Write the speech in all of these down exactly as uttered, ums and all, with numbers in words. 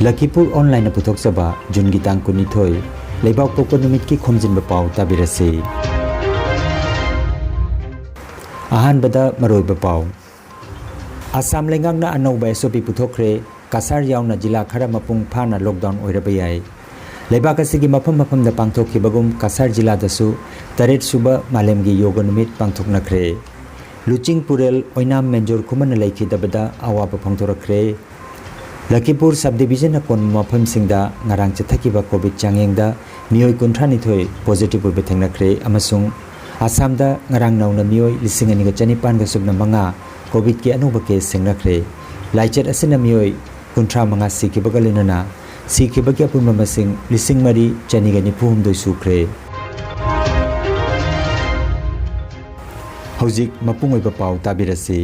ꯂꯈꯤꯄꯨꯔ ꯑꯣꯟꯂꯥꯏꯟꯅ ꯄꯨꯊꯣꯛꯆꯕ ꯖꯨꯟꯒꯤ ꯇꯥꯡ ꯀꯨꯟꯅꯤꯊꯣꯏ, ꯂꯩꯕꯥꯛꯄꯣꯛꯄ ꯅꯨꯃꯤꯠꯀꯤ ꯈꯣꯝꯖꯤꯟꯕ ꯄꯥꯎ ꯇꯥꯕꯤꯔꯁꯤ꯫ ꯑꯍꯥꯟꯕꯗ ꯃꯔꯨꯑꯣꯏꯕ ꯄꯥꯎ꯫ ꯑꯁꯥꯝ ꯂꯩꯉꯥꯛꯅ ꯑꯅꯧꯕ S O P ꯄꯨꯊꯣꯛꯈ꯭ꯔꯦ꯫ ꯀꯁꯥꯔ ꯌꯥꯎꯅ ꯖꯤꯂꯥ ꯈꯔ ꯃꯄꯨꯡ ꯐꯥꯅ lockdown ꯑꯣꯏꯔꯕ ꯌꯥꯏ꯫ ꯂꯩꯕꯥꯛ ꯑꯁꯤꯒꯤ ꯃꯐꯝ ꯃꯐꯝꯗ ꯄꯥꯡꯊꯣꯛꯈꯤꯕꯒꯨꯝ ꯀꯁꯥꯔ ꯖꯤꯂꯥꯗꯁꯨ ꯇꯔꯦꯠ ꯁꯨꯕ ꯃꯥꯂꯦꯝꯒꯤ ꯌꯣꯒ ꯅꯨꯃꯤꯠ ꯄꯥꯡꯊꯣꯛꯅꯈ꯭ꯔꯦ꯫ ꯂꯨꯆꯤꯡꯄꯨꯔꯦꯜ ꯑꯣꯏꯅꯥꯝ ꯃꯦꯟꯖꯣꯔ ꯈꯨꯃꯟꯅ ꯂꯩꯈꯤꯗꯕꯗ ꯑꯋꯥꯕ ꯐꯣꯡꯗꯣꯔꯛꯈ꯭ꯔꯦ꯫ ꯂꯈꯤꯄꯨꯔ sub division ꯅ ꯀꯣꯟꯕ ꯃꯐꯝꯁꯤꯡꯗ ꯉꯔꯥꯡ ꯆꯠꯊꯈꯤꯕ COVID ꯆꯥꯡꯌꯦꯡꯗ ꯃꯤꯑꯣꯏ ꯀꯨꯟꯊ꯭ꯔꯥ ꯅꯤꯊꯣꯏ positive ꯑꯣꯏꯕ ꯊꯦꯡꯅꯈ꯭ꯔꯦ ꯑꯃꯁꯨꯡ ꯑꯁꯥꯝꯗ ꯉꯔꯥꯡ ꯅꯧꯅ ꯃꯤꯑꯣꯏ ꯂꯤꯁꯤꯡ ꯑꯅꯤꯒ ꯆꯅꯤꯄꯥꯟꯒ ꯁꯨꯞꯅ ꯃꯉꯥ COVID ꯀꯤ ꯑꯅꯧꯕ case ꯊꯦꯡꯅꯈ꯭ꯔꯦ꯫ ꯂꯥꯏꯆꯠ ꯑꯁꯤꯅ ꯃꯤꯑꯣꯏ ꯀꯨꯟꯊ꯭ꯔꯥ ꯃꯉꯥ ꯁꯤꯈꯤꯕꯒ ꯂꯣꯏꯅꯅ ꯁꯤꯈꯤꯕꯒꯤ ꯑꯄꯨꯟꯕ ꯃꯁꯤꯡ ꯂꯤꯁꯤꯡ ꯃꯔꯤ ꯆꯅꯤꯒ ꯅꯤꯐꯨ ꯍꯨꯝꯗꯣꯏ ꯁꯨꯈ꯭ꯔꯦ꯫ ꯍꯧꯖꯤꯛ ꯃꯄꯨꯡ ꯑꯣꯏꯕ ꯄꯥꯎ ꯇꯥꯕꯤꯔꯁꯤ꯫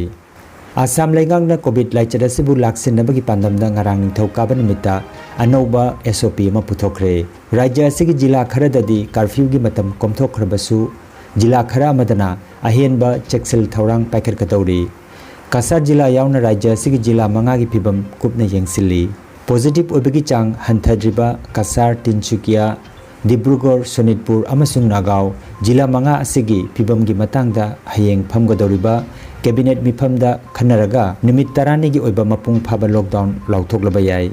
ꯑꯁꯥꯝ ꯂꯩꯉꯥꯛꯅ COVID ꯂꯥꯏꯆꯠ ꯑꯁꯤꯕꯨ ꯂꯥꯛꯁꯤꯟꯅꯕꯒꯤ ꯄꯥꯟꯗꯝꯗ ꯉꯔꯥꯡ ꯅꯤꯡꯊꯧꯀꯥꯕ ꯅꯨꯃꯤꯠꯇ ꯑꯅꯧꯕ S O P ꯑꯃ ꯄꯨꯊꯣꯛꯈ꯭ꯔꯦ꯫ ꯔꯥꯖ꯭ꯌ ꯑꯁꯤꯒꯤ ꯖꯤꯂꯥ ꯈꯔꯗꯗꯤ curfew ꯒꯤ ꯃꯇꯝ ꯀꯣꯝꯊꯣꯛꯈ꯭ꯔꯕꯁꯨ, ꯖꯤꯂꯥ ꯈꯔ ꯑꯃꯗꯅ ꯑꯍꯦꯟꯕ ꯆꯦꯛꯁꯤꯜ ꯊꯧꯔꯥꯡ ꯄꯥꯏꯈꯠꯀꯗꯧꯔꯤ꯫ ꯀꯁꯥꯔ ꯖꯤꯂꯥ ꯌꯥꯎꯅ ꯔꯥꯖ꯭ꯌ ꯑꯁꯤꯒꯤ ꯖꯤꯂꯥ ꯃꯉꯥꯒꯤ ꯐꯤꯚꯝ ꯀꯨꯞꯅ ꯌꯦꯡꯁꯤꯜꯂꯤ꯫ Positive ꯑꯣꯏꯕꯒꯤ ꯆꯥꯡ ꯍꯟꯊꯗ꯭ꯔꯤꯕ ꯀꯁꯥꯔ, ꯇꯤꯟꯁꯨꯀꯤꯌꯥ, ꯗꯤꯕ꯭ꯔꯨꯒꯔ, ꯁꯣꯅꯤꯠꯄꯨꯔ ꯑꯃꯁꯨꯡ ꯅꯥꯒꯥꯎ ꯖꯤꯂꯥ ꯃꯉꯥ ꯑꯁꯤꯒꯤ ꯐꯤꯚꯝꯒꯤ ꯃꯇꯥꯡꯗ ꯍꯌꯦꯡ ꯐꯝꯒꯗꯧꯔꯤꯕ cabinet ꯃꯤꯐꯝꯗ ꯈꯟꯅꯔꯒ ꯅꯨꯃꯤꯠ ꯇꯔꯥꯅꯤꯒꯤ ꯑꯣꯏꯕ ꯃꯄꯨꯡ ꯐꯥꯕ lockdown ꯂꯥꯎꯊꯣꯛꯂꯕ ꯌꯥꯏ꯫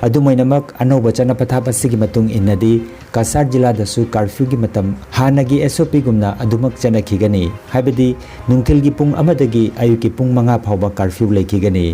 ꯑꯗꯨꯝ ꯑꯣꯏꯅꯃꯛ, ꯑꯅꯧꯕ ꯆꯠꯅ ꯄꯊꯥꯞ ꯑꯁꯤꯒꯤ ꯃꯇꯨꯡ ꯏꯟꯅꯗꯤ ꯀꯁꯥꯔ ꯖꯤꯂꯥꯗꯁꯨ curfew ꯒꯤ ꯃꯇꯝ ꯍꯥꯟꯅꯒꯤ S O P ꯒꯨꯝꯅ ꯑꯗꯨꯃꯛ ꯆꯠꯅꯈꯤꯒꯅꯤ, ꯍꯥꯏꯕꯗꯤ ꯅꯨꯡꯊꯤꯜꯒꯤ ꯄꯨꯡ ꯑꯃꯗꯒꯤ ꯑꯌꯨꯛꯀꯤ ꯄꯨꯡ ꯃꯉꯥ ꯐꯥꯎꯕ curfew ꯂꯩꯈꯤꯒꯅꯤ꯫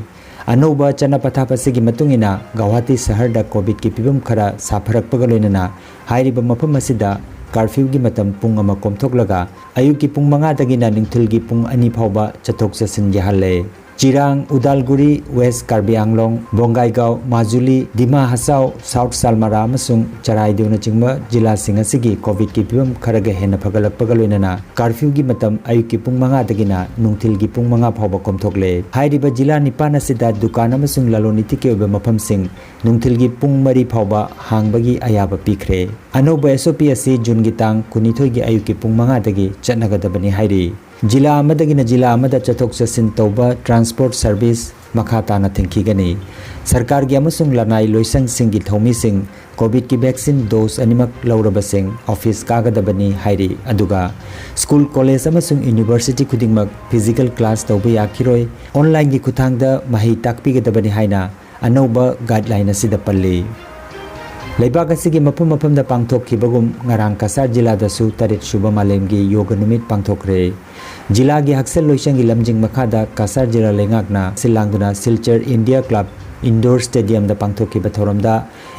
ꯑꯅꯧꯕ ꯆꯠꯅ ꯄꯊꯥꯞ ꯑꯁꯤꯒꯤ ꯃꯇꯨꯡ ꯏꯟꯅ ꯒꯧꯍꯥꯇꯤ ꯁꯍꯔꯗ COVID ꯀꯤ ꯐꯤꯚꯝ ꯈꯔ ꯁꯥꯐꯔꯛꯄꯒ ꯂꯣꯏꯅꯅ ꯍꯥꯏꯔꯤꯕ ꯃꯐꯝ ꯑꯁꯤꯗ curfew ꯒꯤ ꯃꯇꯝ ꯄꯨꯡ ꯑꯃ ꯀꯣꯝꯊꯣꯛꯂꯒ ꯑꯌꯨꯛꯀꯤ ꯄꯨꯡ ꯃꯉꯥꯗꯒꯤꯅ ꯅꯨꯡꯊꯤꯜꯒꯤ ꯄꯨꯡ ꯑꯅꯤ ꯐꯥꯎꯕ ꯆꯠꯊꯣꯛ ꯆꯠꯁꯤꯟ ꯌꯥꯍꯜꯂꯦ꯫ ꯆꯤꯔꯥꯡ, ꯎꯗꯥꯜꯒꯨꯔꯤ, West ꯀꯥꯔꯕꯤ ꯑꯪꯂꯣꯡ, ꯕꯣꯡꯒꯥꯏꯒꯥꯎ, ꯃꯥꯖꯨꯂꯤ, ꯗꯤꯃꯥ ꯍꯁꯥꯎ, South ꯁꯥꯜꯃꯥꯔꯥ ꯑꯃꯁꯨꯡ ꯆꯔꯥꯏꯗꯦꯎꯅꯆꯤꯡꯕ ꯖꯤꯂꯥꯁꯤꯡ ꯑꯁꯤꯒꯤ COVID ꯀꯤ ꯐꯤꯚꯝ ꯈꯔꯒ ꯍꯦꯟꯅ ꯐꯒꯠꯂꯛꯄꯒ ꯂꯣꯏꯅꯅ curfew ꯒꯤ ꯃꯇꯝ ꯑꯌꯨꯛꯀꯤ ꯄꯨꯡ ꯃꯉꯥꯗꯒꯤꯅ ꯅꯨꯡꯊꯤꯜꯒꯤ ꯄꯨꯡ ꯃꯉꯥ ꯐꯥꯎꯕ ꯀꯣꯝꯊꯣꯛꯂꯦ꯫ ꯍꯥꯏꯔꯤꯕ ꯖꯤꯂꯥ ꯅꯤꯄꯥꯟ ꯑꯁꯤꯗ ꯗꯨꯀꯥꯟ ꯑꯃꯁꯨꯡ ꯂꯂꯣꯟ ꯏꯇꯤꯛꯀꯤ ꯑꯣꯏꯕ ꯃꯐꯝꯁꯤꯡ ꯅꯨꯡꯊꯤꯜꯒꯤ ꯄꯨꯡ ꯃꯔꯤ ꯐꯥꯎꯕ ꯍꯥꯡꯕꯒꯤ ꯑꯌꯥꯕ ꯄꯤꯈ꯭ꯔꯦ꯫ ꯑꯅꯧꯕ S O P ꯑꯁꯤ ꯖꯨꯟꯒꯤ ꯇꯥꯡ ꯀꯨꯟꯅꯤꯊꯣꯏꯒꯤ ꯑꯌꯨꯛꯀꯤ ꯄꯨꯡ ꯃꯉꯥꯗꯒꯤ ꯆꯠꯅꯒꯗꯕꯅꯤ ꯍꯥꯏꯔꯤ꯫ ꯖꯤꯂꯥ ꯑꯃꯗꯒꯤꯅ ꯖꯤꯂꯥ ꯑꯃꯗ ꯆꯠꯊꯣꯛ ꯆꯠꯁꯤꯟ ꯇꯧꯕ transport service, ꯃꯈꯥ ꯇꯥꯅ ꯊꯤꯡꯈꯤꯒꯅꯤ꯫ ꯁꯔꯀꯥꯔꯒꯤ ꯑꯃꯁꯨꯡ ꯂꯅꯥꯏ ꯂꯣꯏꯁꯪꯁꯤꯡꯒꯤ ꯊꯧꯃꯤꯁꯤꯡ ꯀꯣꯚꯤꯗꯀꯤ ꯚꯦꯛꯁꯤꯟ ꯗꯣꯁ ꯑꯅꯤꯃꯛ ꯂꯧꯔꯕꯁꯤꯡ ꯑꯣꯐꯤꯁ ꯀꯥꯒꯗꯕꯅꯤ ꯍꯥꯏꯔꯤ꯫ ꯑꯗꯨꯒ ꯁ꯭ꯀꯨꯜ, ꯀꯣꯂꯦꯖ ꯑꯃꯁꯨꯡ ꯌꯨꯅꯤꯚꯔꯁꯤꯇꯤ ꯈꯨꯗꯤꯡꯃꯛ ꯐꯤꯖꯤꯀꯦꯜ ꯀ꯭ꯂꯥꯁ ꯇꯧꯕ ꯌꯥꯈꯤꯔꯣꯏ, ꯑꯣꯟꯂꯥꯏꯟꯒꯤ ꯈꯨꯠꯊꯥꯡꯗ ꯃꯍꯩ ꯇꯥꯛꯄꯤꯒꯗꯕꯅꯤ ꯍꯥꯏꯅ ꯑꯅꯧꯕ ꯒꯥꯏꯗꯂꯥꯏꯟ ꯑꯁꯤꯗ ꯄꯜꯂꯤ꯫ ꯂꯩꯕꯥꯛ ꯑꯁꯤꯒꯤ ꯃꯐꯝ ꯃꯐꯝꯗ ꯄꯥꯡꯊꯣꯛꯈꯤꯕꯒꯨꯝ ꯉꯔꯥꯡ ꯀꯁꯥꯔ ꯖꯤꯂꯥꯗꯁꯨ ꯇꯔꯦꯠ ꯁꯨꯕ ꯃꯥꯂꯦꯝꯒꯤ ꯌꯣꯒ ꯅꯨꯃꯤꯠ ꯄꯥꯡꯊꯣꯛꯈ꯭ꯔꯦ꯫ ꯖꯤꯂꯥꯒꯤ ꯍꯛꯁꯦꯜ ꯂꯣꯏꯁꯪꯒꯤ ꯂꯝꯖꯤꯡ ꯃꯈꯥꯗ ꯀꯁꯥꯔ ꯖꯤꯂꯥ ꯂꯩꯉꯥꯛꯅ ꯁꯤꯜ ꯂꯥꯡꯗꯨꯅ ꯁꯤꯜꯆꯔ ꯏꯟꯗꯤꯌꯥ ꯀ꯭ꯂꯕ ꯏꯟꯗꯣꯔ ꯁ꯭ꯇꯦꯗꯤꯌꯝꯗ ꯄꯥꯡꯊꯣꯛꯈꯤꯕ ꯊꯧꯔꯝꯗ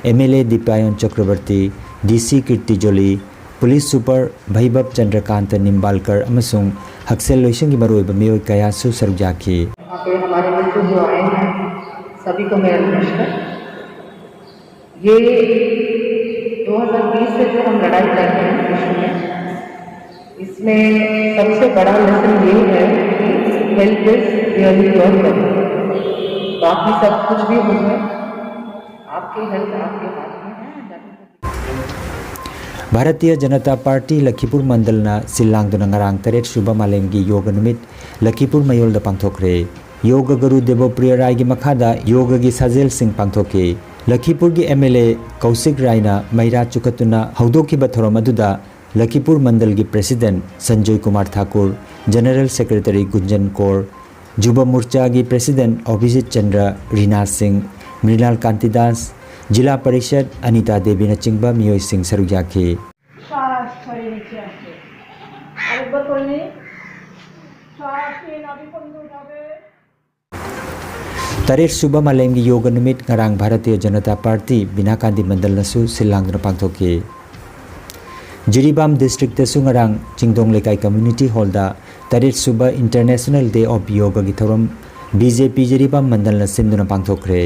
ꯑꯦꯝ ꯑꯦꯜ ꯑꯦ ꯗꯤꯄꯥꯌꯟ ꯆꯀ꯭ꯔꯕꯔꯇꯤ, ꯗꯤ ꯁꯤ ꯀꯤꯔꯇꯤ ꯖꯣꯂꯤ, ꯄꯨꯂꯤꯁ ꯁꯨꯄꯔ ꯚꯩꯕꯕ ꯆꯟꯗ꯭ꯔꯀꯥꯟꯇ ꯅꯤꯝꯕꯥꯜꯀꯔ ꯑꯃꯁꯨꯡ ꯍꯛꯁꯦꯜ ꯂꯣꯏꯁꯪꯒꯤ ꯃꯔꯨꯑꯣꯏꯕ ꯃꯤꯑꯣꯏ ꯀꯌꯥꯁꯨ ꯁꯔꯨꯛ ꯌꯥꯈꯤ꯫ यहाँ पे हमारे मित्र जो आए हैं, सभी को मेरा नमस्कार। ये दो हज़ार बीस से जो हम लड़ाई लड़ रहे हैं विश्व में, इसमें सबसे बड़ा लेसन ये है कि health is really your wealth। बाकी सब कुछ भी हो जाए, आपकी हेल्थ आपके हाथ में है। ꯚꯥꯔꯇꯤꯌ ꯖꯅꯇꯥ ꯄꯥꯔꯇꯤ ꯂꯈꯤꯄꯨꯔ ꯃꯟꯗꯜꯅ ꯁꯤꯜ ꯂꯥꯡꯗꯨꯅ ꯉꯔꯥꯡ ꯇꯔꯦꯠ ꯁꯨꯕ ꯃꯥꯂꯦꯝꯒꯤ ꯌꯣꯒ ꯅꯨꯃꯤꯠ ꯂꯈꯤꯄꯨꯔ ꯃꯌꯣꯜꯗ ꯄꯥꯡꯊꯣꯛꯈ꯭ꯔꯦ꯫ ꯌꯣꯒ ꯒꯨꯔꯨ ꯗꯦꯕꯣꯄ꯭ꯔꯤꯌ ꯔꯥꯏꯒꯤ ꯃꯈꯥꯗ ꯌꯣꯒꯒꯤ ꯁꯥꯖꯦꯜꯁꯤꯡ ꯄꯥꯡꯊꯣꯛꯈꯤ꯫ ꯂꯈꯤꯄꯨꯔꯒꯤ ꯑꯦꯝ ꯑꯦꯜ ꯑꯦ ꯀꯧꯁꯤꯛ ꯔꯥꯏꯅ ꯃꯩꯔꯥ ꯆꯨꯈꯠꯇꯨꯅ ꯍꯧꯗꯣꯛꯈꯤꯕ ꯊꯧꯔꯝ ꯑꯗꯨꯗ ꯂꯈꯤꯄꯨꯔ ꯃꯟꯗꯜꯒꯤ president Sanjoy Kumar Thakur, general secretary Gunjan Kaur, ꯖꯨꯕ ꯃꯣꯔꯆꯥꯒꯤ ꯄ꯭ꯔꯦꯁꯤꯗꯦꯟꯠ ꯑꯚꯤꯖꯤꯠ ꯆꯟꯗ꯭ꯔ, ꯔꯤꯅꯥ ꯁꯤꯡ, ꯃ꯭ꯔꯤꯅꯥꯜ ꯀꯥꯟꯇꯤꯗꯥꯁ, ꯖꯤꯂꯥ ꯄꯔꯤꯁꯗ ꯑꯅꯤꯇꯥ ꯗꯦꯕꯤꯅꯆꯤꯡꯕ ꯃꯤꯑꯣꯏꯁꯤꯡ ꯁꯔꯨꯛ ꯌꯥꯈꯤ꯫ শ্বাস ছাড়িয়ে নিচে আসে। আরেকবার করে নিই। শ্বাস নিয়ে নাভি পর্যন্ত উঠাবে। ꯇꯔꯦꯠ ꯁꯨꯕ ꯃꯥꯂꯦꯝꯒꯤ ꯌꯣꯒ ꯅꯨꯃꯤꯠ ꯉꯔꯥꯡ ꯚꯥꯔꯇꯤꯌ ꯖꯅꯇꯥ ꯄꯥꯔꯇꯤ ꯕꯤꯅꯥ ꯀꯥꯟꯗꯤ ꯃꯟꯗꯜꯅꯁꯨ ꯁꯤꯜ ꯂꯥꯡꯗꯨꯅ ꯄꯥꯡꯊꯣꯛꯈꯤ꯫ ꯖꯤꯔꯤꯕꯥꯝ ꯗꯤꯁꯇ꯭ꯔꯤꯛꯇꯁꯨ ꯉꯔꯥꯡ ꯆꯤꯡꯗꯣꯡ ꯂꯩꯀꯥꯏ ꯀꯝꯃ꯭ꯌꯨꯅꯤꯇꯤ ꯍꯣꯜꯗ ꯇꯔꯦꯠ ꯁꯨꯕ ꯏꯟꯇꯔꯅꯦꯁꯅꯦꯜ ꯗꯦ ꯑꯣꯐ ꯌꯣꯒꯒꯤ ꯊꯧꯔꯝ ꯕꯤ ꯖꯦ ꯄꯤ ꯖꯤꯔꯤꯕꯥꯝ ꯃꯟꯗꯜꯅ ꯁꯤꯟꯗꯨꯅ ꯄꯥꯡꯊꯣꯛꯈ꯭ꯔꯦ꯫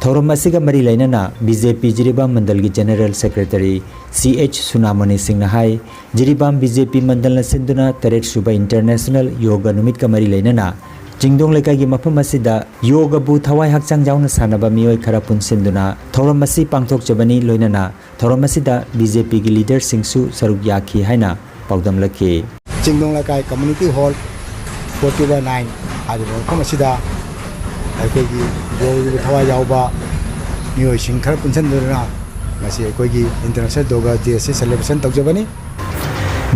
ꯊꯧꯔꯝ ꯑꯁꯤꯒ ꯃꯔꯤ ꯂꯩꯅꯅ B J P Jiribam ꯃꯟꯗꯜꯒꯤ general secretary ꯁꯤ ꯑꯩꯆ ꯁꯨꯅꯥꯃꯣꯅꯤ ꯁꯤꯡꯅ ꯍꯥꯏ, ꯖꯤꯔꯤꯕꯥꯝ ꯕꯤ ꯖꯦ ꯄꯤ ꯃꯟꯗꯜꯅ ꯁꯤꯟꯗꯨꯅ ꯇꯔꯦꯠ ꯁꯨꯕ ꯏꯟꯇꯔꯅꯦꯁꯅꯦꯜ ꯌꯣꯒ ꯅꯨꯃꯤꯠꯀ ꯃꯔꯤ ꯂꯩꯅꯅ ꯆꯤꯡꯗꯣꯡ ꯂꯩꯀꯥꯏꯒꯤ ꯃꯐꯝ ꯑꯁꯤꯗ ꯌꯣꯒꯕꯨ ꯊꯋꯥꯏ ꯍꯛꯆꯥꯡ ꯌꯥꯎꯅ ꯁꯥꯟꯅꯕ ꯃꯤꯑꯣꯏ ꯈꯔ ꯄꯨꯟꯁꯤꯟꯗꯨꯅ ꯊꯧꯔꯝ ꯑꯁꯤ ꯄꯥꯡꯊꯣꯛꯆꯕꯅꯤ꯫ ꯂꯣꯏꯅꯅ ꯊꯧꯔꯝ ꯑꯁꯤꯗ ꯕꯤ ꯖꯦ ꯄꯤꯒꯤ ꯂꯤꯗꯔꯁꯤꯡꯁꯨ ꯁꯔꯨꯛ ꯌꯥꯈꯤ ꯍꯥꯏꯅ ꯄꯥꯎꯗꯝꯂꯛꯈꯤ꯫ Chingdong Leikai community hall forty by nine ꯍꯥꯏꯔꯤꯕ ꯃꯐꯝ ꯑꯁꯤꯗ ꯑꯩꯈꯣꯏꯒꯤ ꯌꯣꯒꯒꯤ ꯊꯋꯥꯏ ꯌꯥꯎꯕ ꯃꯤꯑꯣꯏꯁꯤꯡ ꯈꯔ ꯄꯨꯟꯁꯤꯟꯗꯨꯅ ꯉꯁꯤ ꯑꯩꯈꯣꯏꯒꯤ International Yoga Day ꯑꯁꯤ celebration ꯇꯧꯖꯕꯅꯤ꯫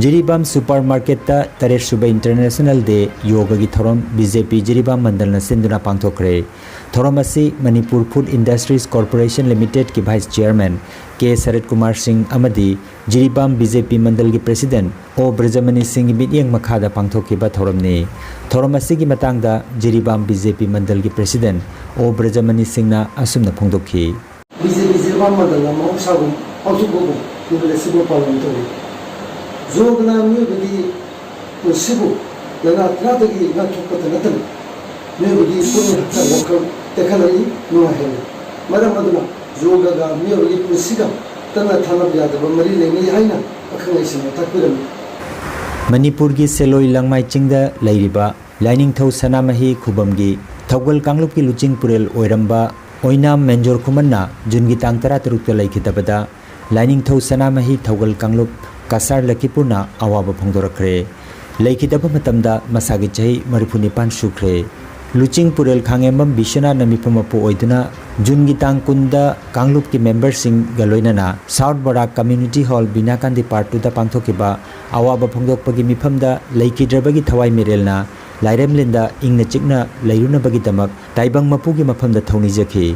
ꯖꯤꯔꯤꯕꯥꯝ ꯁꯨꯄꯔ ꯃꯥꯔꯀꯦꯠꯇ ꯇꯔꯦꯠ ꯁꯨꯕ International Day ꯌꯣꯒꯒꯤ ꯊꯧꯔꯝ ꯕꯤ ꯖꯦ ꯄꯤ ꯖꯤꯔꯤꯕꯥꯝ ꯃꯟꯗꯜꯅ ꯁꯤꯟꯗꯨꯅ ꯄꯥꯡꯊꯣꯛꯈ꯭ꯔꯦ꯫ ꯊꯧꯔꯝ ꯑꯁꯤ ꯃꯅꯤꯄꯨꯔ ꯐꯨꯗ ꯏꯟꯗꯁꯇ꯭ꯔꯤꯁ ꯀꯣꯔꯄꯣꯔꯦꯁꯟ ꯂꯤꯃꯤꯇꯦꯗꯀꯤ vice chairman K Sarat Kumar Singh ꯑꯃꯗꯤ ꯖꯤꯔꯤꯕꯥꯝ ꯕꯤ ꯖꯦ ꯄꯤ ꯃꯟꯗꯜꯒꯤ ꯄ꯭ꯔꯦꯁꯤꯗꯦꯟ ꯑꯣ ꯕ꯭ꯔꯖꯃꯅꯤ ꯁꯤꯡꯒꯤ ꯃꯤꯠꯌꯦꯡ ꯃꯈꯥꯗ ꯄꯥꯡꯊꯣꯛꯈꯤꯕ ꯊꯧꯔꯝꯅꯤ꯫ ꯊꯧꯔꯝ ꯑꯁꯤꯒꯤ ꯃꯇꯥꯡꯗ ꯖꯤꯔꯤꯕꯥꯝ ꯕꯤ ꯖꯦ ꯄꯤ ꯃꯟꯗꯜꯒꯤ ꯄ꯭ꯔꯦꯁꯤꯗꯦꯟ ꯑꯣ ꯕ꯭ꯔꯖꯃꯅꯤ ꯁꯤꯡꯅ ꯑꯁꯨꯝꯅ ꯐꯣꯡꯗꯣꯛꯈꯤ꯫ ꯕꯤ ꯖꯦ ꯄꯤ ꯖꯤꯔꯤꯕꯥꯝ ꯃꯟꯗꯜꯅ ꯃꯍꯧꯁꯥꯒꯨꯝ ꯄꯥꯡꯊꯣꯛꯄꯒꯨꯝ ꯌꯨꯕꯤꯂꯦꯁꯤꯕꯨ ꯄꯥꯂꯟ ꯇꯧꯔꯤ꯫ ꯌꯣꯒꯅ ꯃꯤꯑꯣꯏꯕꯒꯤ ꯄꯨꯟꯁꯤꯕꯨ ꯂꯥꯏꯅꯥ ꯇꯤꯟꯅꯥꯗꯒꯤ ꯉꯥꯛꯊꯣꯛꯄꯇ ꯅꯠꯇꯅ ꯃꯤꯑꯣꯏꯕꯒꯤ ꯄꯨꯛꯅꯤꯡ ꯍꯛꯆꯥꯡ ꯋꯥꯈꯜ ꯇꯦꯛꯈꯠꯂꯛꯏ, ꯅꯨꯡꯉꯥꯏꯍꯜꯂꯤ꯫ ꯃꯔꯝ ꯑꯗꯨꯅ ꯌꯣꯒꯒ ꯃꯤꯑꯣꯏꯕꯒꯤ ꯄꯨꯟꯁꯤꯒ ꯇꯠꯅ ꯊꯥꯅꯕ ꯌꯥꯗꯕ ꯃꯔꯤ ꯂꯩꯅꯩ ꯍꯥꯏꯅ ꯑꯈꯪ ꯑꯍꯩꯁꯤꯡꯅ ꯇꯥꯛꯄꯤꯔꯝꯃꯤ꯫ ꯃꯅꯤꯄꯨꯔꯒꯤ ꯁꯦꯂꯣꯏ ꯂꯪꯃꯥꯏ ꯆꯤꯡꯗ ꯂꯩꯔꯤꯕ ꯂꯥꯏꯅꯤꯡꯊꯧ ꯁꯅꯥꯃꯍꯤ ꯈꯨꯕꯝꯒꯤ ꯊꯧꯒꯜ ꯀꯥꯡꯂꯨꯞꯀꯤ ꯂꯨꯆꯤꯡ ꯄꯨꯔꯦꯜ ꯑꯣꯏꯔꯝꯕ ꯑꯣꯏꯅꯥꯝ ꯃꯦꯟꯖꯣꯔ ꯈꯨꯃꯟꯅ ꯖꯨꯟꯒꯤ ꯇꯥꯡ ꯇꯔꯥꯇꯔꯨꯛꯇ ꯂꯩꯈꯤꯗꯕꯗ ꯂꯥꯏꯅꯤꯡꯊꯧ ꯁꯅꯥꯃꯍꯤ ꯊꯧꯒꯜ ꯀꯥꯡꯂꯨꯞ ꯀꯁꯥꯔ ꯂꯛꯈꯤꯄꯨꯔꯅ ꯑꯋꯥꯕ ꯐꯣꯡꯗꯣꯔꯛꯈ꯭ꯔꯦ꯫ ꯂꯩꯈꯤꯗꯕ ꯃꯇꯝꯗ ꯃꯁꯥꯒꯤ ꯆꯍꯤ ꯃꯔꯤꯐꯨ ꯅꯤꯄꯥꯟ ꯁꯨꯈ꯭ꯔꯦ꯫ ꯂꯨꯆꯤꯡ ꯄꯨꯔꯦꯜ ꯈꯥꯉꯦꯝꯕꯝ ꯕꯤꯁ꯭ꯋꯅꯥꯊꯅ ꯃꯤꯐꯝ ꯃꯄꯨ ꯑꯣꯏꯗꯨꯅ ꯖꯨꯟꯒꯤ ꯇꯥꯡ ꯀꯨꯟꯗ ꯀꯥꯡꯂꯨꯞꯀꯤ ꯃꯦꯝꯕꯔꯁꯤꯡꯒ ꯂꯣꯏꯅꯅ ꯁꯥꯎꯠ ꯕꯔꯥꯛ ꯀꯝꯃ꯭ꯌꯨꯅꯤꯇꯤ ꯍꯣꯜ ꯕꯤꯅꯥꯀꯥꯟꯗꯤ ꯄꯥꯔꯠ ꯇꯨꯗ ꯄꯥꯡꯊꯣꯛꯈꯤꯕ ꯑꯋꯥꯕ ꯐꯣꯡꯗꯣꯛꯄꯒꯤ ꯃꯤꯐꯝꯗ ꯂꯩꯈꯤꯗ꯭ꯔꯕꯒꯤ ꯊꯋꯥꯏ ꯃꯤꯔꯦꯜꯅ ꯂꯥꯏꯔꯦꯝꯂꯦꯟꯗ ꯏꯪꯅ ꯆꯤꯛꯅ ꯂꯩꯔꯨꯅꯕꯒꯤꯗꯃꯛ ꯇꯥꯏꯕꯪ ꯃꯄꯨꯒꯤ ꯃꯐꯝꯗ ꯊꯧꯅꯤꯖꯈꯤ꯫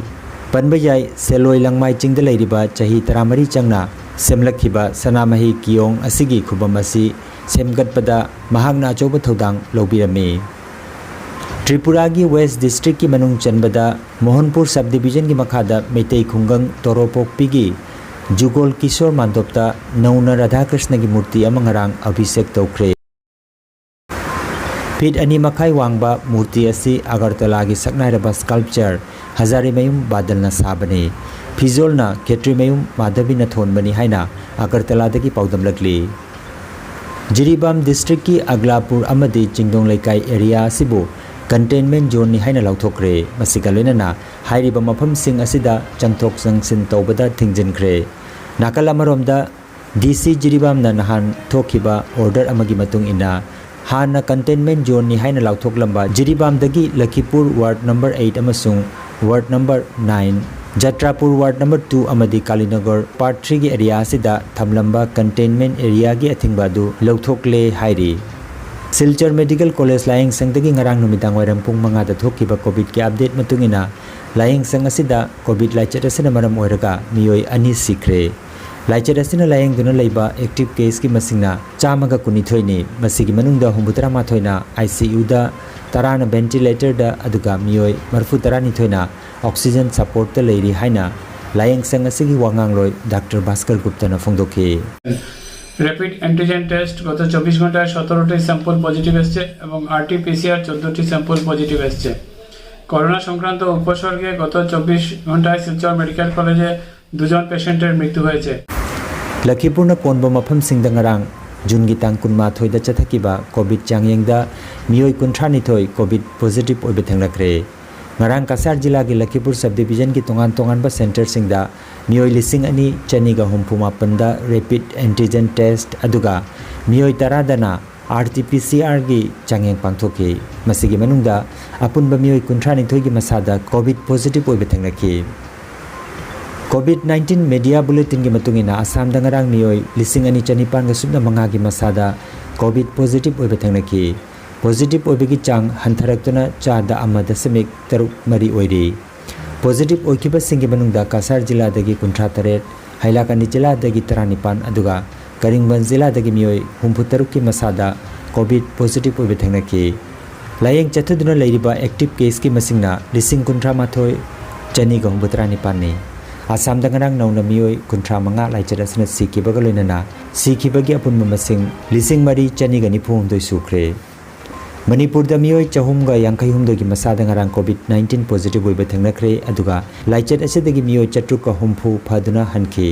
ꯄꯟꯕ ꯌꯥꯏ, ꯁꯦꯂꯣꯏ ꯂꯪꯃꯥꯏ ꯆꯤꯡꯗ ꯂꯩꯔꯤꯕ ꯆꯍꯤ ꯇꯔꯥꯃꯔꯤ ꯆꯪꯅ ꯁꯦꯝꯂꯛꯈꯤꯕ ꯁꯅꯥꯃꯍꯤ ꯀꯤꯌꯣꯡ ꯑꯁꯤꯒꯤ ꯈꯨꯕꯝ ꯑꯁꯤ ꯁꯦꯝꯒꯠꯄꯗ ꯃꯍꯥꯛꯅ ꯑꯆꯧꯕ ꯊꯧꯗꯥꯡ ꯂꯧꯕꯤꯔꯝꯃꯤ꯫ ꯇ꯭ꯔꯤꯄꯨꯔꯥꯒꯤ ꯋꯦꯁ ꯗꯤꯁꯇ꯭ꯔꯤꯛꯀꯤ ꯃꯅꯨꯡ ꯆꯟꯕꯗ ꯃꯣꯍꯟꯄꯨꯔ ꯁꯕ ꯗꯤꯕꯤꯖꯟꯒꯤ ꯃꯈꯥꯗ ꯃꯩꯇꯩ ꯈꯨꯡꯒꯪ ꯇꯣꯔꯣꯄꯣꯛꯄꯤꯒꯤ ꯖꯨꯒꯣꯜ ꯀꯤꯁꯣꯔ ꯃꯥꯟꯗꯣꯞꯇ ꯅꯧꯅ ꯔꯥꯙꯥꯀ꯭ꯔꯤꯁꯅꯒꯤ ꯃꯨꯔꯇꯤ ꯑꯃ ꯉꯔꯥꯡ ꯑꯚꯤꯁꯦꯛ ꯇꯧꯈ꯭ꯔꯦ꯫ ꯐꯤꯠ ꯑꯅꯤ ꯃꯈꯥꯏ ꯋꯥꯡꯕ ꯃꯨꯔꯇꯤ ꯑꯁꯤ ꯑꯒꯔꯇꯂꯥꯒꯤ ꯁꯛꯅꯥꯏꯔꯕ ꯁ꯭ꯀꯜꯞꯆꯔ ꯍꯖꯥꯔꯤꯃꯌꯨꯝ ꯕꯥꯗꯜꯅ ꯁꯥꯕꯅꯤ꯫ ꯐꯤꯖꯣꯜꯅ ꯈꯦꯇ꯭ꯔꯤꯃꯌꯨꯝ ꯃꯥꯙꯕꯤꯅ ꯊꯣꯟꯕꯅꯤ ꯍꯥꯏꯅ ꯑꯒꯔꯇꯂꯥꯗꯒꯤ ꯄꯥꯎꯗꯝꯂꯛꯂꯤ꯫ ꯖꯤꯔꯤꯕꯥꯝ ꯗꯤꯁꯇ꯭ꯔꯤꯛꯀꯤ ꯑꯒꯂꯥꯄꯨꯔ ꯑꯃꯗꯤ ꯆꯤꯡꯗꯣꯡ ꯂꯩꯀꯥꯏ ꯑꯦꯔꯤꯌꯥ ꯑꯁꯤꯕꯨ ꯀꯟꯇꯦꯟꯃꯦꯟ ꯖꯣꯟꯅꯤ ꯍꯥꯏꯅ ꯂꯥꯎꯊꯣꯛꯈ꯭ꯔꯦ꯫ ꯃꯁꯤꯒ ꯂꯣꯏꯅꯅ ꯍꯥꯏꯔꯤꯕ ꯃꯐꯝꯁꯤꯡ ꯑꯁꯤꯗ ꯆꯪꯊꯣꯛ ꯆꯪꯁꯤꯟ ꯇꯧꯕꯗ ꯊꯤꯡꯖꯤꯟꯈ꯭ꯔꯦ꯫ ꯅꯥꯀꯜ ꯑꯃꯔꯣꯝꯗ, ꯗꯤ ꯁꯤ ꯖꯤꯔꯤꯕꯥꯝꯅ ꯅꯍꯥꯟ ꯊꯣꯛꯈꯤꯕ ꯑꯣꯔꯗꯔ ꯑꯃꯒꯤ ꯃꯇꯨꯡ ꯏꯟꯅ ꯍꯥꯟꯅ containment zoneꯅꯤ ꯍꯥꯏꯅ ꯂꯥꯎꯊꯣꯛꯂꯝꯕ ꯖꯤꯔꯤꯕꯥꯝꯗꯒꯤ ꯂꯈꯤꯄꯨꯔ ward number eight ꯑꯃꯁꯨꯡ ward number nine, ꯖꯇ꯭ꯔꯥꯄꯨꯔ ward number two ꯑꯃꯗꯤ ꯀꯥꯂꯤꯅꯒꯔ part threeꯒꯤ area ꯑꯁꯤꯗ ꯊꯝꯂꯝꯕ containment areaꯒꯤ ꯑꯊꯤꯡꯕ ꯑꯗꯨ ꯂꯧꯊꯣꯛꯂꯦ ꯍꯥꯏꯔꯤ꯫ ꯁꯤꯜꯆꯔ ꯃꯦꯗꯤꯀꯦꯜ ꯀꯣꯂꯦꯖ ꯂꯥꯌꯦꯡ ꯁꯪꯗꯒꯤ ꯉꯔꯥꯡ ꯅꯨꯃꯤꯗꯥꯡ ꯋꯥꯏꯔꯝ ꯄꯨꯡ ꯃꯉꯥꯗ ꯊꯣꯛꯈꯤꯕ COVIDꯀꯤ update ꯃꯇꯨꯡ ꯏꯟꯅ, ꯂꯥꯌꯦꯡ ꯁꯪ ꯑꯁꯤꯗ COVID ꯂꯥꯏꯆꯠ ꯑꯁꯤꯅ ꯃꯔꯝ ꯑꯣꯏꯔꯒ ꯃꯤꯑꯣꯏ ꯑꯅꯤ ꯁꯤꯈ꯭ꯔꯦ꯫ ꯂꯥꯏꯆꯠ ꯑꯁꯤꯅ ꯂꯥꯌꯦꯡꯗꯨꯅ ꯂꯩꯕ active caseꯀꯤ ꯃꯁꯤꯡꯅ ꯆꯥꯝꯃꯒ ꯀꯨꯟꯅꯤꯊꯣꯏꯅꯤ꯫ ꯃꯁꯤꯒꯤ ꯃꯅꯨꯡꯗ ꯍꯨꯝꯐꯨꯇꯔꯥ ꯃꯥꯊꯣꯏꯅ ICUꯗ, ꯇꯔꯥꯅ ventilatorꯗ, ꯑꯗꯨꯒ ꯃꯤꯑꯣꯏ ꯃꯔꯤꯐꯨ ꯇꯔꯥꯅꯤꯊꯣꯏꯅ oxygen supportꯇ ꯂꯩꯔꯤ ꯍꯥꯏꯅ ꯂꯥꯌꯦꯡ ꯁꯪ ꯑꯁꯤꯒꯤ ꯋꯥꯉꯥꯡꯂꯣꯏ ꯗꯥꯛꯇꯔ ꯚꯥꯁꯀꯔ ꯒꯨꯞꯇꯅ ꯐꯣꯡꯗꯣꯛꯈꯤ꯫ র‍্যাপিড অ্যান্টিজেন টেস্ট গত চব্বিশ ঘন্টায় সতেরোটি স্যাম্পল পজিটিভ এসছে এবং আরটি পিসিআর চোদ্দটি স্যাম্পল পজিটিভ এসছে। করোনা সংক্রান্ত উপসর্গে গত চব্বিশ ঘন্টায় শিলচর মেডিকেল কলেজে দুজন পেশেন্টের মৃত্যু হয়েছে। ꯂꯈꯤꯄꯨꯔꯅ ꯀꯣꯟꯕ ꯃꯐꯝꯁꯤꯡꯗ ꯉꯔꯥꯡ ꯖꯨꯟꯒꯤ ꯇꯥꯡ ꯀꯨꯟꯃꯥꯊꯣꯏꯗ ꯆꯠꯊꯈꯤꯕ COVID ꯆꯥꯡꯌꯦꯡꯗ ꯃꯤꯑꯣꯏ ꯀꯨꯟꯊ꯭ꯔꯥꯅꯤꯊꯣꯏ COVID positive ꯑꯣꯏꯕ ꯊꯦꯡꯅꯈ꯭ꯔꯦ꯫ ꯉꯔꯥꯡ ꯀꯁꯥꯔ ꯖꯤꯂꯥꯒꯤ ꯂꯈꯤꯄꯨꯔ subdivisionꯒꯤ ꯇꯣꯉꯥꯟ ꯇꯣꯉꯥꯟꯕ centreꯁꯤꯡꯗ ꯃꯤꯑꯣꯏ ꯂꯤꯁꯤꯡ ꯑꯅꯤ ꯆꯅꯤꯒ ꯍꯨꯝꯐꯨ ꯃꯥꯄꯟꯗ rapid antigen test, ꯑꯗꯨꯒ ꯃꯤꯑꯣꯏ ꯇꯔꯥꯗꯅ RT-PCRꯒꯤ ꯆꯥꯡꯌꯦꯡ ꯄꯥꯡꯊꯣꯛꯈꯤ꯫ ꯃꯁꯤꯒꯤ ꯃꯅꯨꯡꯗ ꯑꯄꯨꯟꯕ ꯃꯤꯑꯣꯏ ꯀꯨꯟꯊ꯭ꯔꯥꯅꯤꯊꯣꯏꯒꯤ ꯃꯁꯥꯗ COVID positive ꯑꯣꯏꯕ ꯊꯦꯡꯅꯈꯤ꯫ COVID nineteen media bulletinꯒꯤ ꯃꯇꯨꯡ ꯏꯟꯅ, ꯑꯁꯥꯝꯗ ꯉꯔꯥꯡ ꯃꯤꯑꯣꯏ ꯂꯤꯁꯤꯡ ꯑꯅꯤ ꯆꯅꯤꯄꯥꯟꯒ ꯁꯨꯞꯅ ꯃꯉꯥꯒꯤ ꯃꯁꯥꯗ COVID positive ꯑꯣꯏꯕ ꯊꯦꯡꯅꯈꯤ꯫ Positive ꯑꯣꯏꯕꯒꯤ ꯆꯥꯡ ꯍꯟꯊꯔꯛꯇꯨꯅ ꯆꯥꯗ ꯑꯃ ꯗꯁꯃꯤꯛ ꯇꯔꯨꯛ ꯃꯔꯤ ꯑꯣꯏꯔꯤ꯫ Positive ꯑꯣꯏꯈꯤꯕꯁꯤꯡꯒꯤ ꯃꯅꯨꯡꯗ ꯀꯁꯥꯔ ꯖꯤꯂꯥꯗꯒꯤ ꯀꯨꯟꯊ꯭ꯔꯥ ꯇꯔꯦꯠ, ꯍꯥꯏꯂꯥꯀꯥꯟꯗꯤ ꯖꯤꯂꯥꯗꯒꯤ ꯇꯔꯥꯅꯤꯄꯥꯟ, ꯑꯗꯨꯒ ꯀꯔꯤꯡꯕꯟ ꯖꯤꯂꯥꯗꯒꯤ ꯃꯤꯑꯣꯏ ꯍꯨꯝꯐꯨ ꯇꯔꯨꯛꯀꯤ ꯃꯁꯥꯗ COVID positive ꯑꯣꯏꯕ ꯊꯦꯡꯅꯈꯤ꯫ ꯂꯥꯌꯦꯡ ꯆꯠꯊꯗꯨꯅ ꯂꯩꯔꯤꯕ active caseꯀꯤ ꯃꯁꯤꯡꯅ ꯂꯤꯁꯤꯡ ꯀꯨꯟꯊ꯭ꯔꯥ ꯃꯥꯊꯣꯏ ꯆꯅꯤꯒ ꯍꯨꯝꯐꯨꯇꯔꯥ ꯅꯤꯄꯥꯟꯅꯤ꯫ ꯑꯁꯥꯝꯗ ꯉꯔꯥꯡ ꯅꯧꯅ ꯃꯤꯑꯣꯏ ꯀꯨꯟꯊ꯭ꯔꯥ ꯃꯉꯥ ꯂꯥꯏꯆꯠ ꯑꯁꯤꯅ ꯁꯤꯈꯤꯕꯒ ꯂꯣꯏꯅꯅ ꯁꯤꯈꯤꯕꯒꯤ ꯑꯄꯨꯟꯕ ꯃꯁꯤꯡ ꯂꯤꯁꯤꯡ ꯃꯔꯤ ꯆꯅꯤꯒ ꯅꯤꯐꯨ ꯍꯨꯝꯗꯣꯏ ꯁꯨꯈ꯭ꯔꯦ꯫ ꯃꯅꯤꯄꯨꯔꯗ ꯃꯤꯑꯣꯏ ꯆꯍꯨꯝꯒ ꯌꯥꯡꯈꯩ ꯍꯨꯝꯗꯣꯏꯒꯤ ꯃꯁꯥꯗ ꯉꯔꯥꯡ COVID nineteen positive ꯑꯣꯏꯕ ꯊꯦꯡꯅꯈ꯭ꯔꯦ, ꯑꯗꯨꯒ ꯂꯥꯏꯆꯠ ꯑꯁꯤꯗꯒꯤ ꯃꯤꯑꯣꯏ ꯆꯥꯇ꯭ꯔꯨꯛꯀ ꯍꯨꯝꯐꯨ ꯐꯗꯨꯅ ꯍꯟꯈꯤ꯫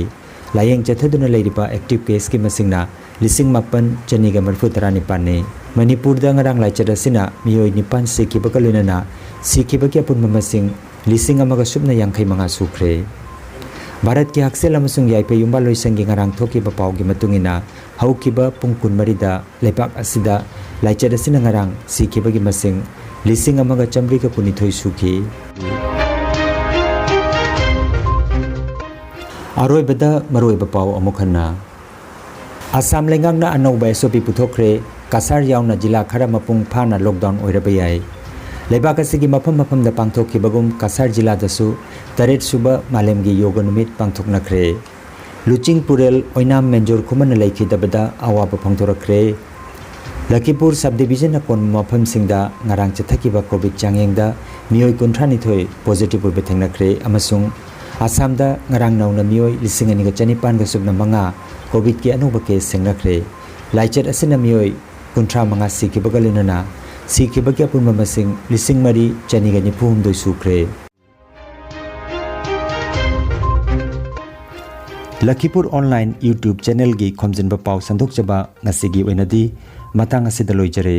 ꯂꯥꯌꯦꯡ ꯆꯠꯊꯗꯨꯅ ꯂꯩꯔꯤꯕ active caseꯀꯤ ꯃꯁꯤꯡꯅ ꯂꯤꯁꯤꯡ ꯃꯥꯄꯟ ꯆꯅꯤꯒ ꯃꯔꯤꯐꯨ ꯇꯔꯥ ꯅꯤꯄꯥꯟꯅꯤ꯫ ꯃꯅꯤꯄꯨꯔꯗ ꯉꯔꯥꯡ ꯂꯥꯏꯆꯠ ꯑꯁꯤꯅ ꯃꯤꯑꯣꯏ ꯅꯤꯄꯥꯟ ꯁꯤꯈꯤꯕꯒ ꯂꯣꯏꯅꯅ ꯁꯤꯈꯤꯕꯒꯤ ꯑꯄꯨꯟꯕ ꯃꯁꯤꯡ ꯂꯤꯁꯤꯡ ꯑꯃꯒ ꯁꯨꯞꯅ ꯌꯥꯡꯈꯩ ꯃꯉꯥ ꯁꯨꯈ꯭ꯔꯦ꯫ ꯚꯥꯔꯠꯀꯤ ꯍꯛꯁꯦꯜ ꯑꯃꯁꯨꯡ ꯌꯥꯏꯐ ꯌꯨꯝꯕꯥꯜ ꯂꯣꯏꯁꯪꯒꯤ ꯉꯔꯥꯡ ꯊꯣꯛꯈꯤꯕ ꯄꯥꯎꯒꯤ ꯃꯇꯨꯡ ꯏꯟꯅ, ꯍꯧꯈꯤꯕ ꯄꯨꯡ ꯀꯨꯟꯃꯔꯤꯗ ꯂꯩꯕꯥꯛ ꯑꯁꯤꯗ ꯂꯥꯏꯆꯠ ꯑꯁꯤꯅ ꯉꯔꯥꯡ ꯁꯤꯈꯤꯕꯒꯤ ꯃꯁꯤꯡ ꯂꯤꯁꯤꯡ ꯑꯃꯒ ꯆꯥꯃꯔꯤꯒ ꯀꯨꯟꯅꯤꯊꯣꯏ ꯁꯨꯈꯤ꯫ ꯑꯔꯣꯏꯕꯗ ꯃꯔꯨꯑꯣꯏꯕ ꯄꯥꯎ ꯑꯃꯨꯛ ꯍꯟꯅ꯫ ꯑꯁꯥꯝ ꯂꯩꯉꯥꯛꯅ ꯑꯅꯧꯕ S O P ꯄꯨꯊꯣꯛꯈ꯭ꯔꯦ꯫ ꯀꯁꯥꯔ ꯌꯥꯎꯅ ꯖꯤꯂꯥ ꯈꯔ ꯃꯄꯨꯡ ꯐꯥꯅ lockdown ꯑꯣꯏꯔꯕ ꯌꯥꯏ꯫ ꯂꯩꯕꯥꯛ ꯑꯁꯤꯒꯤ ꯃꯐꯝ ꯃꯐꯝꯗ ꯄꯥꯡꯊꯣꯛꯈꯤꯕꯒꯨꯝ ꯀꯁꯥꯔ ꯖꯤꯂꯥꯗꯁꯨ ꯇꯔꯦꯠ ꯁꯨꯕ ꯃꯥꯂꯦꯝꯒꯤ ꯌꯣꯒ ꯅꯨꯃꯤꯠ ꯄꯥꯡꯊꯣꯛꯅꯈ꯭ꯔꯦ꯫ ꯂꯨꯆꯤꯡꯄꯨꯔꯦꯜ ꯑꯣꯏꯅꯥꯝ ꯃꯦꯟꯖꯣꯔ ꯈꯨꯃꯟꯅ ꯂꯩꯈꯤꯗꯕꯗ ꯑꯋꯥꯕ ꯐꯣꯡꯗꯣꯔꯛꯈ꯭ꯔꯦ꯫ ꯂꯈꯤꯄꯨꯔ sub division ꯑꯀꯣꯟꯕ ꯃꯐꯝꯁꯤꯡꯗ ꯉꯔꯥꯡ ꯆꯠꯊꯈꯤꯕ COVID ꯆꯥꯡꯌꯦꯡꯗ ꯃꯤꯑꯣꯏ ꯀꯨꯟꯊ꯭ꯔꯥꯅꯤꯊꯣꯏ positive ꯑꯣꯏꯕ ꯊꯦꯡꯅꯈ꯭ꯔꯦ ꯑꯃꯁꯨꯡ ꯑꯁꯥꯝꯗ ꯉꯔꯥꯡ ꯅꯧꯅ ꯃꯤꯑꯣꯏ ꯂꯤꯁꯤꯡ ꯑꯅꯤꯒ ꯆꯅꯤꯄꯥꯟꯒ ꯁꯨꯞꯅ ꯃꯉꯥ COVIDꯀꯤ ꯑꯅꯧꯕ case ꯊꯦꯡꯅꯈ꯭ꯔꯦ꯫ ꯂꯥꯏꯆꯠ ꯑꯁꯤꯅ ꯃꯤꯑꯣꯏ ꯀꯨꯟꯊ꯭ꯔꯥ ꯃꯉꯥ ꯁꯤꯈꯤꯕꯒ ꯂꯣꯏꯅꯅ ꯁꯤꯈꯤꯕꯒꯤ ꯑꯄꯨꯟꯕ ꯃꯁꯤꯡ ꯂꯤꯁꯤꯡ ꯃꯔꯤ ꯆꯅꯤꯒ ꯅꯤꯐꯨ ꯍꯨꯝꯗꯣꯏ ꯁꯨꯈ꯭ꯔꯦ꯫ ꯂꯈꯤꯄꯨꯔ online YouTube channelꯒꯤ ꯈꯣꯝꯖꯤꯟꯕ ꯄꯥꯎ ꯁꯟꯗꯣꯛꯆꯕ ꯉꯁꯤꯒꯤ ꯑꯣꯏꯅꯗꯤ ꯃꯇꯥꯡ ꯑꯁꯤꯗ ꯂꯣꯏꯖꯔꯦ꯫